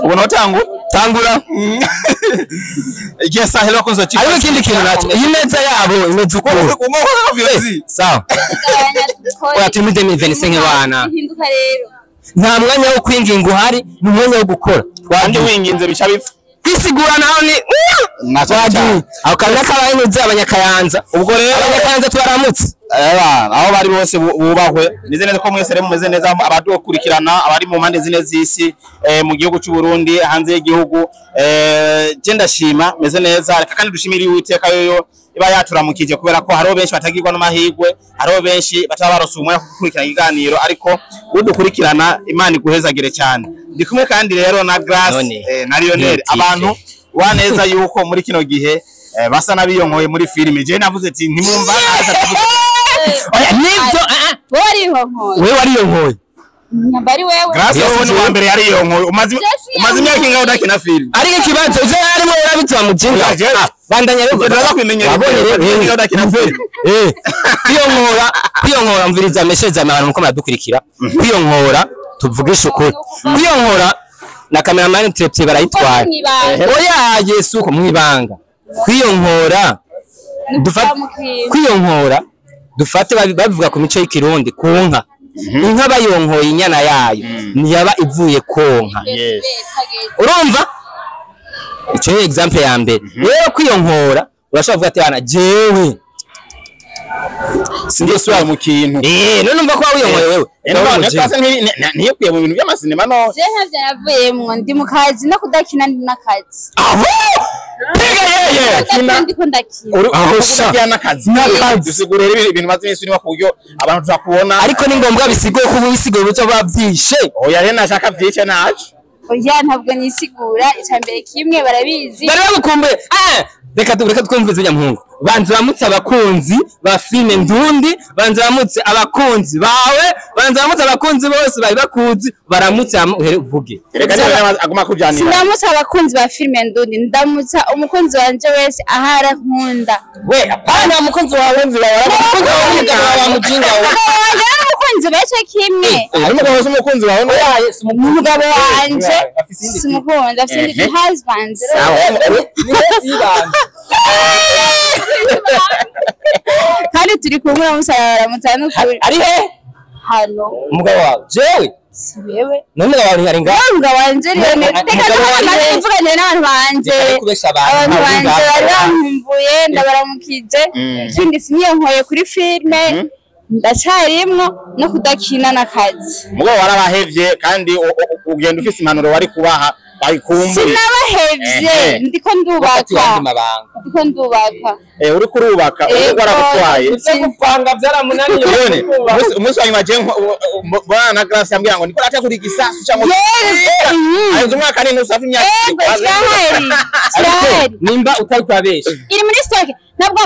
Ubona watangu Tangura. Igihe sahelo wakunze chika. Ariko ikindi kintu naco, iyi meza yabo imeze uko. Sawa. Oya, turi muri 2025 bana. Hinduka rero. Nta mwanya wo kwinginga uhari, ni umwanya wo gukora. Kandi winginze bica bipfa. Kwisigura naho ni Naco wagiye. Aho kamera kabaye nuzi abanyakayanza. Ubwo rero Abanyakayanza tubaramutse. Eba, aho bari bose bubahwe. Nize neza ko mwese rero mumeze neza, abadukurikirana abari mu mpande zine z'isi, mu gihugu cy'u Burundi, hanze y'igihugu. Je ndashima meze neza. Reka kandi dushimire Uwiteka yoyo iba yaturamukije, kubera ko hariho benshi batagirwa n'amahirwe, hariho benshi bataba barose umwanya wo gukurikirana ikiganiro, ariko udukurikirana Imana iguhezagire cyane. Ndi kumwe kandi rero na Grace None. Na Lionel, Ni abantu waneza yuko muri kino gihe basa n'abiyonkoye muri filime. Je navuze ati ntimwumva. Oya, nivyo Wowe wariyonkoye. wewe wariyonkoye. Nyamba ari wewe. Grace wowe ni uwa mbere yariyonkoye. Umaze Jesse umaze imyaka ingahe udakina filime? Ariko ikibazo ivyo yarimo urabitwa mu jinga. Oya, je- Bandanya rero. Turaza kubimenyera. Wabonye rero. Ingahe udakina filime? Kwiyonkora, kwiyonkora, mviriza mesheje abantu muko muradukurikira. Kwiyonkora, tuvugishe ukuri. Kwiyonkora na cameraman trepye barayitwara. Mwibanga. Oya, Yesu ko mwibanga. Kwiyonkora kwiyonkora dufate babivuga ku mico y'ikirundi ku nka. Inka bayonkoye inyana yayo ntiyaba ivuye konka. Yes. Urumva? Icyo ni example ya mbere. Rero kwiyonkora urashobora kuvuga ati bana jewe Sinjye mu kintu. None numva ko wiyonkoye wewe. None Grace ntiyikuye mu bintu by'amasinema no. Je ntavyo navuyemwo, ndi mu kazi no kudakina ndi n'akazi. Aho! Piga yeye! Kudakina ndiko ndakina. Aho sha. Uri n'akazi. N'akazi. Dusigure rero ibintu maze iminsi urimo ku buryo abantu turakubona. Ariko ni ngombwa bisigoye kuba bisigoye uburyo bavyishe. Oya rero nashaka vyice naco. Oya, ntabwo nisigura, ica mbere kimwe barabizi. Bari bagukumbuye. Reka reka twumvize nyamuhungu. Banza uramutse abakunzi ba filime Ndundi, banza uramutse abakunzi bawe, banza uramutse abakunzi bose bari bakuzi, baramutse hama uhere uvuge. Reka niba aguma kujanira. Sindamutsa abakunzi ba filime Ndundi, ndamutsa umukunzi wanje wese ahara nkunda. We, apana mukunzi wawe nzira wawe, umukunzi wawe n'umugabo wawe mujinga wawe. Umugabo wanje n'umukunzi bace kimwe. Harimo ko wese umukunzi wawe no. Oya, si Umugabo wanje Afise iyindi si umukunzi, afise indi husband. Kandi turi kumwe uramusaba n'ukuri. Ari he? Hano Umugabo wawe. Jewe. si wewe. None umugabo wawe ari ngaho. Umugabo wanje rero Umugabo reka wawe ntabwo ari he? mvuganire n'abantu banje. Reka kubesha abantu. Abantu ntabwo banje ngaho. bari bankumbuye, ndabaramukije. Ikindi siniyonkoye kuri filime, ndacarimwo no kudakina n'akazi. Mugabo warabahevye kandi ugenda ufise impanuro wari kubaha bayikumbuye. Sinabahevye, Ehe. ndiko Wafatiwe ndubaka. andi mabanga. Ndiko ndubaka. Uri kurubaka, uri Ego. waragutwaye. Ivyo gupanga vyaramunaniye. None umunsi wa nyuma je mbona na Grace yambwira ngo niko ratakuri igisasu cyangwa Yes. ayo umwaka ni nusu hafi imyaka Ego, kirahari. Kirahari. Nimba utari kwabesha. Iri muri stock. Ntabwo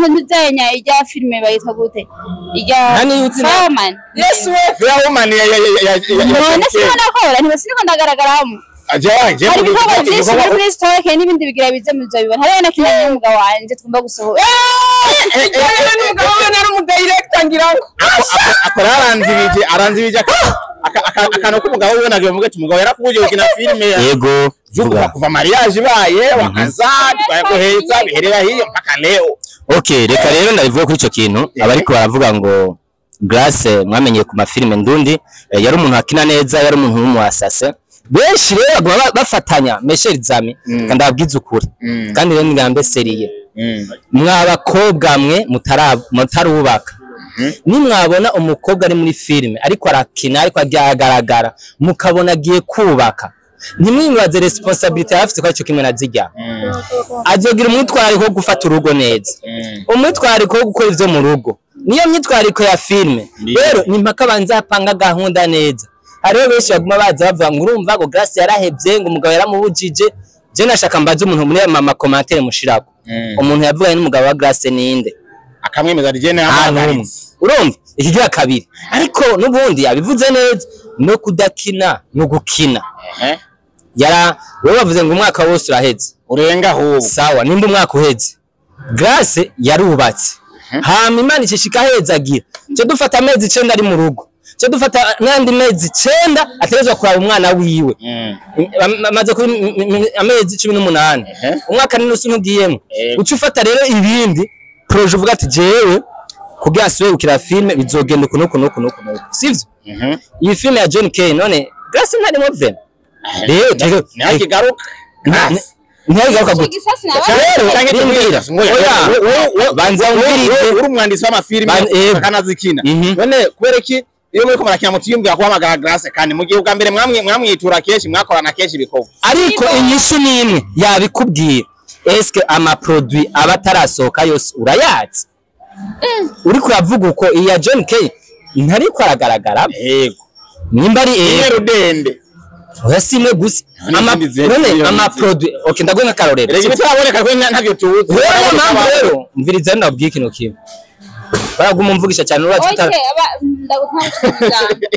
ntuzenya ijya filime bayita gute? Ijya Nani yuzi na- Fireman. Yesu we. Firewoman ya ya ya ya None siniko nakora, ntiba siniko ndagaragaramo. Aje je Hari ibikorwa byinshi biri muri stock n'ibindi bigira bize muzobibona. Hariho na kinanye n'umugabo wanje tugomba gusohora. N'umugabo we nari umudirector ngira ngo. Akora aranzibije aranzibije akantu k'umugabo we nagiye mugace umugabo yarakubuje gukina filime Yego. Vuga kuva mariage ibaye wakaza twaguheza biherera hiyo mpaka leo. Okay, reka rero ndabivuga kuri ico kintu. Abariko baravuga ngo Grace mwamenye ku mafilime Ndundi, yari umuntu akina neza, yari umuntu w'umuasase. Benshi rero baguma bafatanya Michel Zami, kandi ababwiza ukuri. Kandi rero ngambe seriye. Mwabakobwa mwe mutarubaka. Nimwabona umukobwa ari muri filime ariko arakina ariko agaragara mukabona agiye kubaka, ntimwibaze responsibility afite ko aricyo kimwe na zijya. Azogira umwitwarariko wo gufata urugo neza, umwitwarariko wo gukora ivyo mu rugo, niyo myitwarariko ya filime. Rero ni mpaka banza apanga gahunda neza. Hariho benshi baguma baza bavuga ngo urumva ngo Grace yarahevye ngo umugabo yaramubujije. Je nashaka mbaze umuntu muri mama commentaire mushirako, umuntu yavuganye n'umugabo wa Grace ninde? Akamwemeza rigene Nta n'umwe. Urumva ikigira kabiri, ariko n'ubundi yabivuze neza no kudakina no gukina. Yara wowe bavuze ngo umwaka wose uraheze. Urenga ahubwo. Sawa, nimba umwaka uheze Grace yarubatse, hama Imana ishishika hezagira, cyo dufata amezi 9 ari mu rugo, cyo dufata n'andi mezi 9 ategerezwa kuraba umwana wiwe. Amaze kuri amezi 18, umwaka n'inusu ntugiyemo. Uca ufata rero ibindi projet, uvuga ati jewe kugira asubire gukina filime bizogenda uku n'uku n'uku n'uku n'uku, sivyo? Iyi filime ya John Kay, none Grace ntarimo vema rero? Ntihakigaruka. Ntihakigaruka gute? Igisasi Rero Canke rindira. ngoya, Oya, banza wumvirize. Uri umwanditsi w'amafilime akanazikina. None kubera iki iyo muriko murakina mutiyumvira guhamagara Grace, kandi mu gihe ubwa mbere mwamwitura kenshi, mwakorana kenshi ibikorwa? Ariko inyishu ni imwe yabikubwiye. Eske amaproduit aba atarasohoka yose urayazi? Uriko uravuga uko iya John K ntariko aragaragara. Yego. Nimba ari Imwe rudende. Oya, si imwe gusa. None izindi None ziri amaproduit, okay, ndaguhe nk'akarorero. Rega ibitaraboneka kwe ntavyo tuzi. Rero mpamvu rero mviriza, nabwiye ikintu kimwe, baraguma umvugisha cyane, urazi ko Okay, aba ndagutanga ijambo.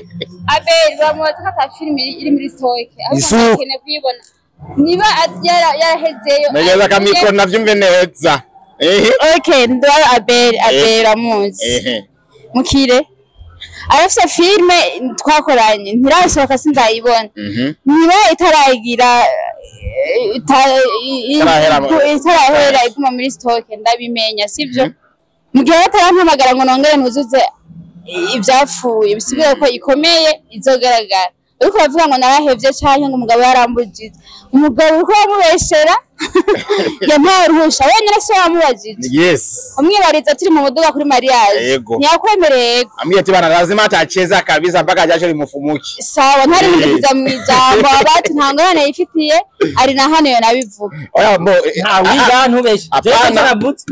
Abel bamubaza ko ata filime iri muri stock, ahubwo Isu. ntakeneye kuyibona. Niba yarahezeyo. Negeza akamikoro navyumve neza. Ehe. Okay, ndaba Abel, Abel amuzi. Mukire. Arafise filime twakoranye ntirasohoka, sindayibona. Niba itaragira Itarahera itarahera iguma muri stock, ndabimenya, sivyo? Mu gihe batarampamagara ngo nongere nuzuze ivyapfuye, bisigure ko ikomeye izogaragara. Ariko bavuga ngo narahevye canke ngo umugabo yarambujije, umugabo uriko uramubeshera, yampaye uruhusha wenyene, se wamubajije? Yes. Umwibariza turi mu muduga kuri mariage. Yego. Ntiyakwemereye, yego. Ambia ati bana lazima atacheza kabisa mpaka jasho limufumuki. Sawa, ntari kundikiza mu ijambo abati, nta ngorane yifitiye, ari na hano yo nabivuga. Oya mbo Ntawiga, ntubeshe. Hapana.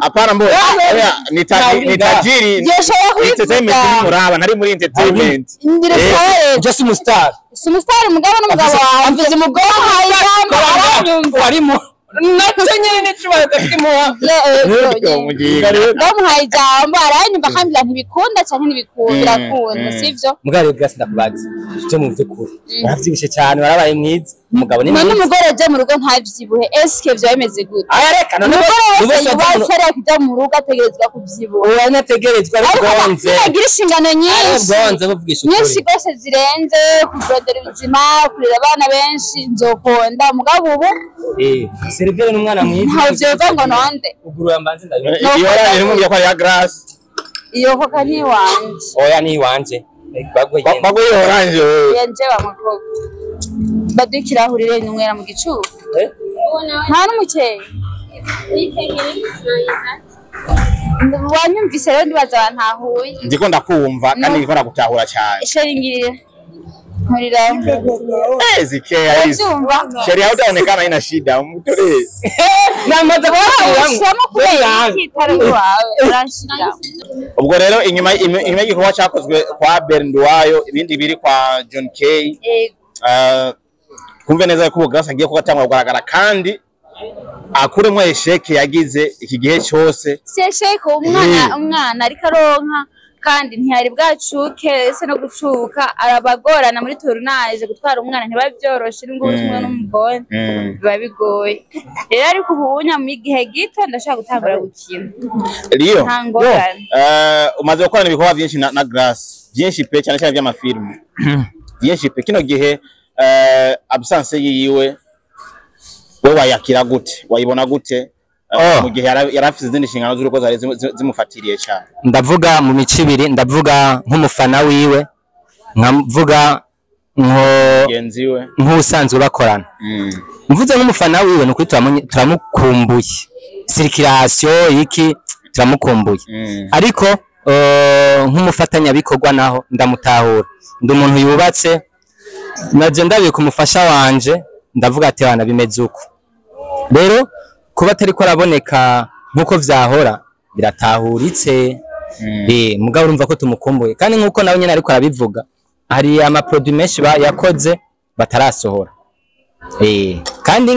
Hapana mbo. Oya ni tajiri. Yoshobora Entertainment kubivuga. ni muraba nari muri entertainment. Ndire, sawa rero. Just umustar. Si umusitari, umugabo n'umugabo wawe. Amfise umugore. Wamuhaye ijambo aranyumva. Warimo nacyo nyene n'icyubahiro ndakimuha. Bamuhaye ijambo aranyumva, akambwira ntibikunda canke ntibikunda, birakunda, sivyo? Mugabo rero Grace, ndakubaza tuje mu vy'ukuri, waravyibushe cyane, warabaye mwiza, umugabo ni None mwiza. umugore aje mu rugo ntavyibuhe, eske vyoba bimeze gute? Aya reka none Umugore wese yubatse ariko kuja mu rugo ategerezwa kuvyibuha. Uranategerezwa Ariko bigonze. agira inshingano nyinshi Bigonze, kuvugisha nyinshi ukuri. rwose zirenze kurondera ubuzima, kurera abana benshi, nzokonda. Mugabo ubu Serivere n'umwana mwiza. ntawe vyova ngo nonde. Ugurura mbanze ndabibona. Iyo ora iri ko ari ya Grace. Iyo koka ni iwanje. Oya, ni iwanje, bagwe nyene. Bagwe orange wewe. Yanje bamakoko baduha ikirahuri rero nywera mu gicuku. Eh? Nta n'umukeye wanyumvise rero, ndibaza bantahuye. Ndiko ndakumva kandi No. ndiko ndagutahura cyane. Sheringirira nkurira. Zikea hizi. Uravyumva? Sheria hautaonekana haina shida. Mtolee. Namaze kubasubiramwo. Ushiramo kubera iki itari iwawe uranshiramo? Ubwo rero inyuma y'igikorwa cyakozwe kwa Bernduwayo, ibindi biri kwa John K. Yego. Kumve neza ko ubu Grace agiye kugatangwa kugaragara kandi akuremo esheke yagize iki gihe cyose. Sesheko umwana, umwana ariko aronka kandi ntiyari bwacuke, ese no gucuka arabagorana muri tournage, gutwara umwana ntibabyoroshe n'ubwo kumwe n'umugore biba bigoye rero. Ariko ubu unya mu gihe gito ndashaka gutangura gukina. Leo, Nta ngorane. Umaze gukorana ibikorwa byinshi na Grace, byinshi pe, cyane cyane by'amafilme, byinshi pe. Kino gihe absence yiwe we wayakira gute, wayibona gute? Oh. Mu gihe yari afise izindi nshingano z'urugo zari zimufatiriye cyane. Ndavuga mu mico ibiri: ndavuga nk'umufana wiwe, nkavuga nko Mugenzi we. nk'usanzwe bakorana. Mvuze nk'umufana wiwe, ni ukuri turamukumbuye, circulation iki, turamukumbuye. Ariko nk'umufatanyabikorwa naho ndamutahura, ndi umuntu yubatse naje ndabika umufasha wanje, ndavuga ati bana bimeze uko rero, kuba atariko araboneka nk'uko vyahora biratahuritse. Mugabo urumva ko tumukumbuye, kandi nk'uko nawe nyene ariko arabivuga, hari amaproduit menshi yakoze batarasohora. Kandi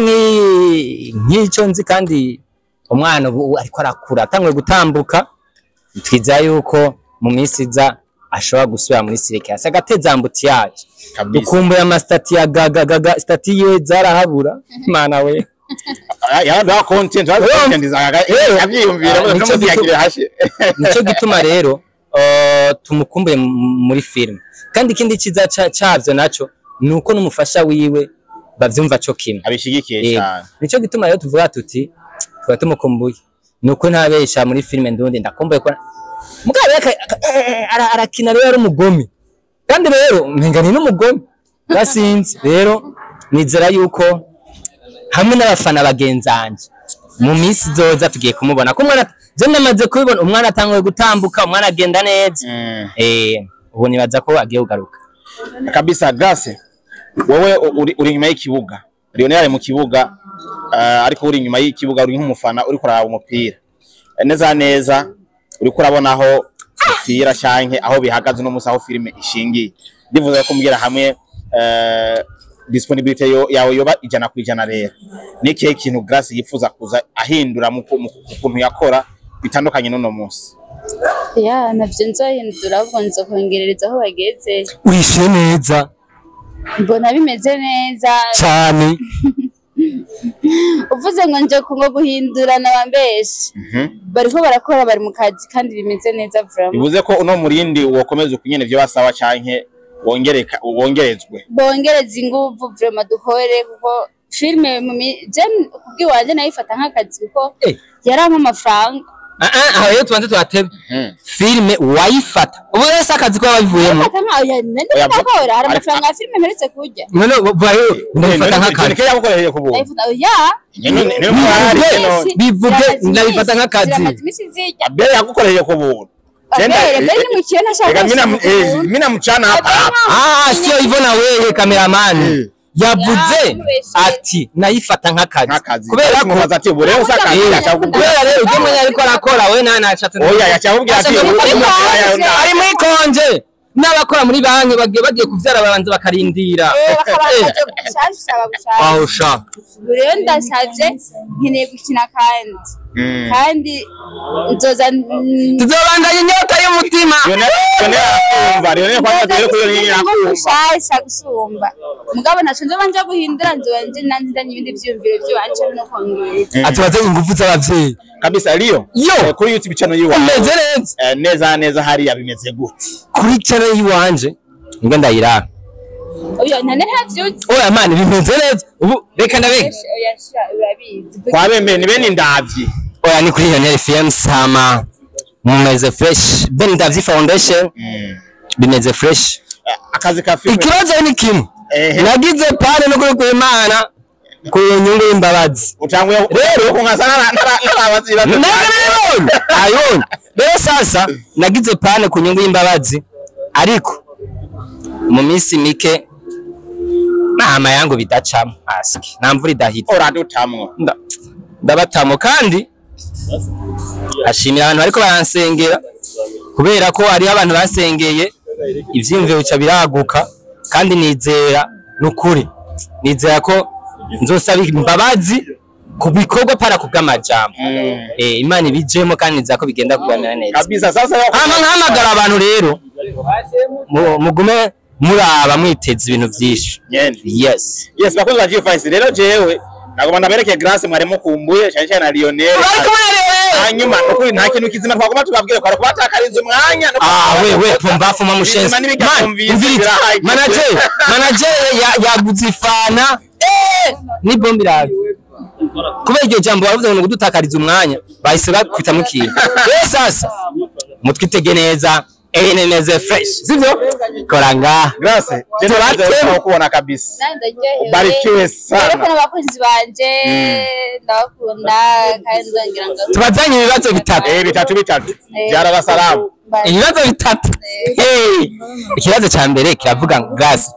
nk'icyo nzi, kandi umwana ubu ariko arakura, atanguye gutambuka, twizera yuko mu minsi iza ashobora gusubira muri circulation agateza embouteillage. Kabisa. Dukumbuye amasitati ya Gaga. Gaga, stati ye zarahabura, mana we. Ya content, content yavyiyumvira Nico hashe. Nico gituma rero tumukumbuye muri film. Kandi ikindi ciza cavyo naco nuko n'umufasha wiwe bavyumva co kimwe, abishigikiye cyane. Nico gituma rero tuvuga tuti tuba tumukumbuye, nuko ntabesha muri filime ndundi ndakumbuye ko mugabe arakina rero ari umugome, kandi rero mpenga ni n'umugome basinzi. Rero nizera yuko hamwe n'abafana bagenzanje mu minsi izoza tugiye kumubona ko umwana je namaze kubibona, umwana atanguye gutambuka, umwana agenda neza. Ubu nibaza ko agiye kugaruka kabisa. Grace, wowe uri inyuma y'ikibuga, Lionel ari mu kibuga, ariko uri inyuma y'ikibuga uri nk'umufana uri kuraba umupira neza neza, uri kurabona aho umupira canke aho bihagaze no musa aho filime ishingiye. Ndivuze ko mbwira hamwe disponibilité yawe yoba 100%. Rero ni ikihe kintu Grace yifuza kuza ahindura mu kuntu yakora bitandukanye n'uno munsi? Ya, navyo nzohindura, ahubwo nzokongerereza aho bageze. Urishe neza, mbona bimeze neza cyane. Uvuze ngo nje ngo guhindura nabambeshe, bariko barakora, bari mu kazi kandi bimeze neza vraiment. Bivuze ko uno murindi wokomeza ukunyene vyo basaba canke wongereka wongerezwe? Bongereza inguvu vraiment, dukore, kuko filme je kubwiwanje nayifata nk'akazi kuko yarampa amafaranga. Aho rero tubanze tuhatebe. Filme wayifata ubu rero si akazi ko babivuyemo? Ndakora, hari amafaranga ya filme mperutse kurya. None vayo ndabifata nk'akazi. None yagukoreye ku buntu? Bivuge ndabifata nk'akazi. Abere yagukoreye ku buntu. Mina mchana hapa. Sio hivyo na wewe cameraman. Yavuze ati nayifata nk'akazi kubera ko ati bureo sakazi kubera rero ujye mwanya ariko arakora we nana ashatse. Oya yacakubwira ati ari muri konje n'abakora muri banki bagiye kuvyara babanza bakarindira. Aho sha rero ndasavye nkeneye gukina kandi nzoza tuzobandanya inyota y'umutima. Gusumba mugabo ntaco nzoba nja guhindura, nzoba nje nanje ibindi vyiyumviro vy'iwanje no kongereza. Atubaze ingufu z'abavyeyi kabisa. Leo yo kuri YouTube channel yiwanje umeze neza neza neza, hariya bimeze gute kuri channel yiwanje? Ngo ndayiraba. Oya nane ntavyuzi. Oya man bimeze neza ubu reka ndabeke. Oya sha urabizi kwa bembe ni bene ndavyi. Oya ni kuri Lionel FM sama mumeze fresh, Ben Ndavyi Foundation bimeze fresh. Akazi ka filme ikibazo ni kimwe, nagize pane no kuri Imana ku nyungu y'imbabazi utanguye rero kunkasa narabazi. Ayoni rero sasa nagize pane ku nyungu y'imbabazi, ariko mu minsi mike mama yangu bidacamo aski nta mvura idahita uradutamwo ndabatamo. Kandi ashimira abantu bariko baransengera kubera ko hariho abantu basengeye ivyiyumviro bica biraguka, kandi nizera nukuri nizera ko nzosaba imbabazi ku bikorwa para kubw'amajambo. Imana ibijemo kandi nizera ko bigenda kuganira neza kabisa. Sasa nkahamagara abantu rero mugume muraba mwiteze ibintu vyinshi. Yes yes, bakunzi ba G5 rero jewe nagomba ndabereke Grace mwari mukumbuye cyane cyane na Lionel. Hanyuma nukuri nta kintu kizima twagomba tubabwire ko kubatakariza umwanya. Wewe pumbafu mamushenzi. Manager yaguze ifana ni bombi rabi. Kubera iryo jambo bavuze ngo gudutakariza umwanya bahise bakwita mukintu. Rero sasa mutwitege neza neze fresh sivyo? Koranga Grace je kubona kabisa. Ubarikiwe sana. Ariko n'abakunzi banje ndabakunda kandi nzongera ngo tubazanye ibibazo bitatu. Bitatu byarabasalamu. Ibibazo bitatu. Ikibazo ca mbere kiravuga Grace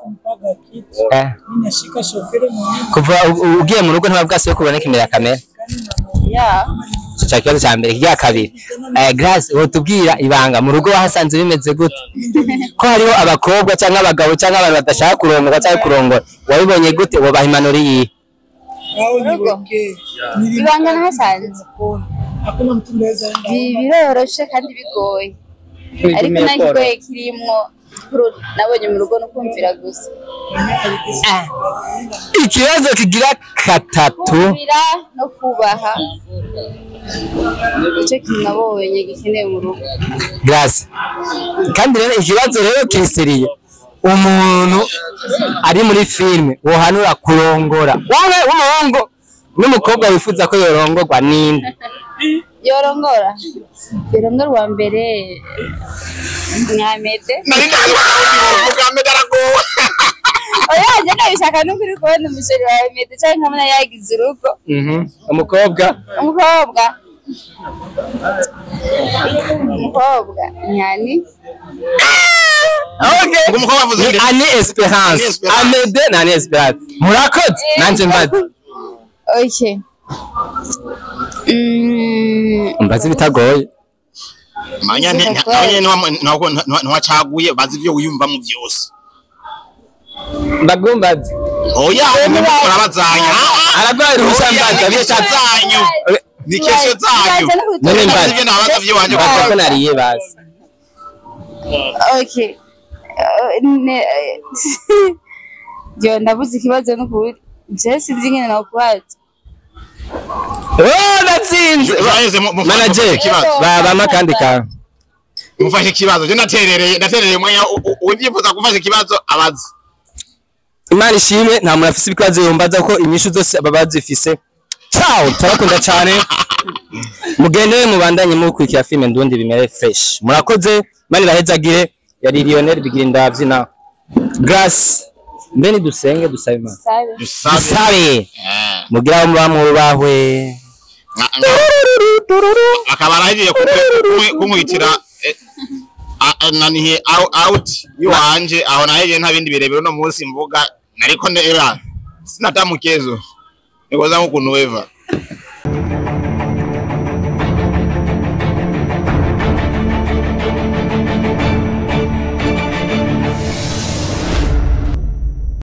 kuva ugiye mu rugo ntabwase yo kuboneka imbere ya kamera. Cha kibazo cha mbere. Kigira kabiri, Grace wotubwira ibanga mu rugo wahasanze bimeze gute? Ko hariho abakobwa cyangwa abagabo cyangwa abantu badashaka kurongora cyangwa kurongora, wabibonye gute? Wobaha impanuro yihe? Ibanga nahasanze biroroshe kandi bigoye, ariko nta kigoye kirimwo. nyamukuru nabonye mu rugo no kumvira gusa. Ikibazo kigira katatu. Kumvira no kubaha, nicyo kintu nabonye gikenewe mu rugo. Grace, kandi rero ikibazo rero kiriseriye, umuntu ari muri filime wohanura kurongora, wowe w'umuhungu n'umukobwa wifuza ko yorongorwa ninde? Yorongora, yorongora uwa mbere mwamede. Nari ndavuga medaragowe. Oya, njye nabishaka n'ukuri kubona umusheri wawe mede canke nkabona yagize urugo. Umukobwa? Umukobwa nyani. Okay. Ngo umukobwa avuze Ni nde? Anne Esperance. Anne Esperance. Amede na Anne Esperance. Murakoze, nanje mbaze. Okay. Mbaze bitagoye. Manya ntiwacaguye, bazi ivyo wiyumvamo vyose. Mbagumbaze. Oya, urabazanya. Aragwaye uruhushya, Oya, mbaza ni kesho zanyu, ni kesho zanyu. None mbaze. Ivyo nabaza vy'iwanje. Mbaza ko nariye basi. Okay. Jo, ndabuze ikibazo n'ukuri. Je sinzi ingene nakubaza. Oh, natsinze. Uraheze mufashe Manager, ikibazo. babama kandi kantu. Mufashe ikibazo, je ndaterereye umwanya uwivyifuza gufasha ikibazo abaza. Imana ishimwe, nta muntu afise ibibazo yombaza ko inyishu zose baba bazifise. Ciao, turabakunda cyane. Mugende mubandanye mukurikira filime ndundi bimere fresh. Murakoze, Imana ibahezagire. Yari Lionel Bigira Indavyi na Grace. Mbe ni dusenge dusabe Imana. Sabe. Dusabe. Dusabe. Mugira aho muba mwubahwe. Akaba arahejeje kunkwitira nanihe out yiwanje aho nahejeje, nta bindi birebire uno munsi mvuga, nariko ndera sinatamukezo nikoza nk'ukuntu weva.